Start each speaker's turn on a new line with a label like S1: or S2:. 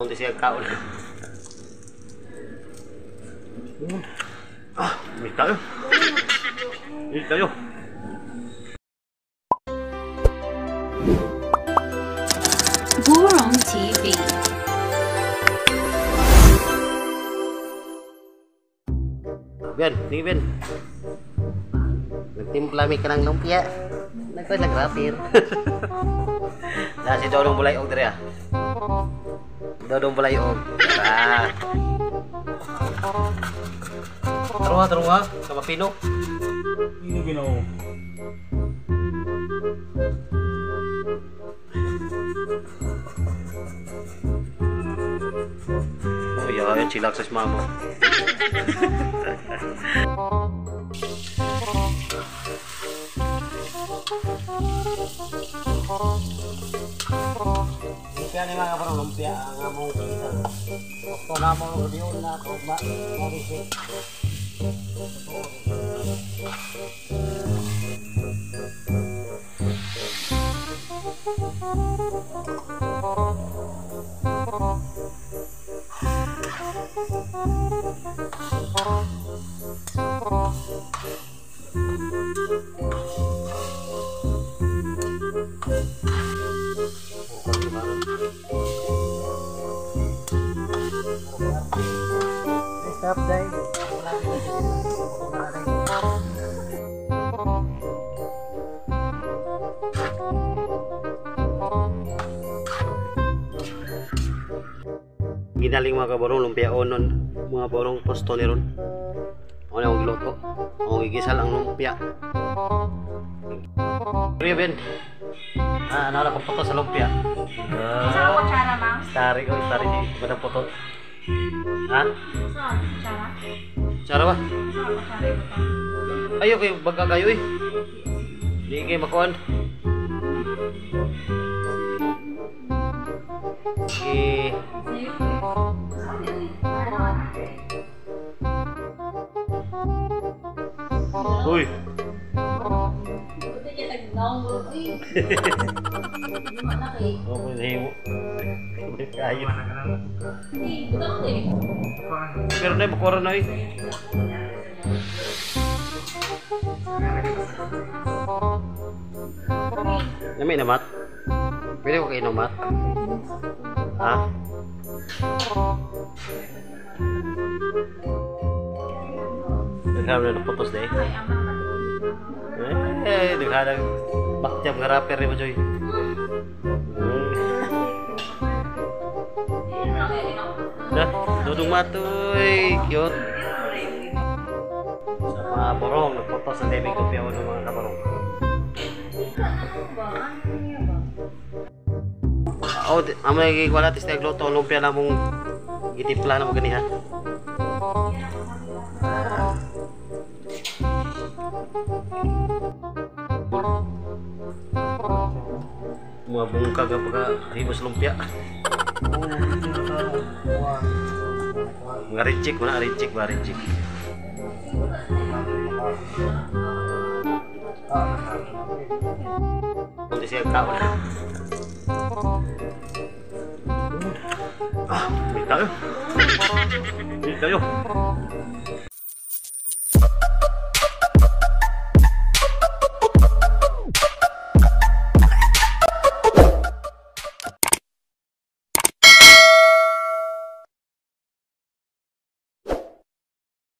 S1: Unti siya kaon. Ah, may tayo. May tayo.
S2: Burong TV.
S1: Ben, sige Ben. Nagtimpla mi ka ng lumpia. Nagpa nagrapir. Na si Dodong Bulayog diri ah. Dodong Bulayog. Ah. Tarunga, tarunga, kamapino.
S3: Ino ginoo.
S1: Oh, yeah, chillax sa mama. Lumpia ni mga barong lumpia ang among kita. Ito na mo review na ugma mo receipt. Stop day. Ginaling mga kaborong lumpia onon, mga borong posto ni ron. Ako na akong giluto. Ako gigisal ang lumpia. Kuya Ben. Ah, ano na akong puto sa lumpia.
S4: Sa kutsara, ma'am?
S1: Stari ko, stari di ba puto? Ha?
S4: Sa kutsara?
S1: Tsara ba?
S4: Sa kutsara ito pa.
S1: Ayo kay baga kayo eh. Di kay makuan. Eh, uy.
S4: Buti kay tagnaong mo. Uy. Luma na kay.
S1: Oh, himo. Kayo.
S4: Hindi, butang eh.
S1: Pero na makuha na eh. Lami na mat. Pwede ko kainom mat. Ha? Naghalang na putos na eh. Eh, naghalang baktyam nga rapper ni mo Joy. Dah, dudong matoy, cute. Sa mga borong, nagputos sa demig lumpia ng mga kabarong. Oh, amay wala tis nagluto lumpia na mong gitimpla na mo ganiha. Mga bungkag ang pagka hibos lumpia. Mga reject mo na, reject ba, reject. Kunti siya kaon. Ah, may tayo. May tayo.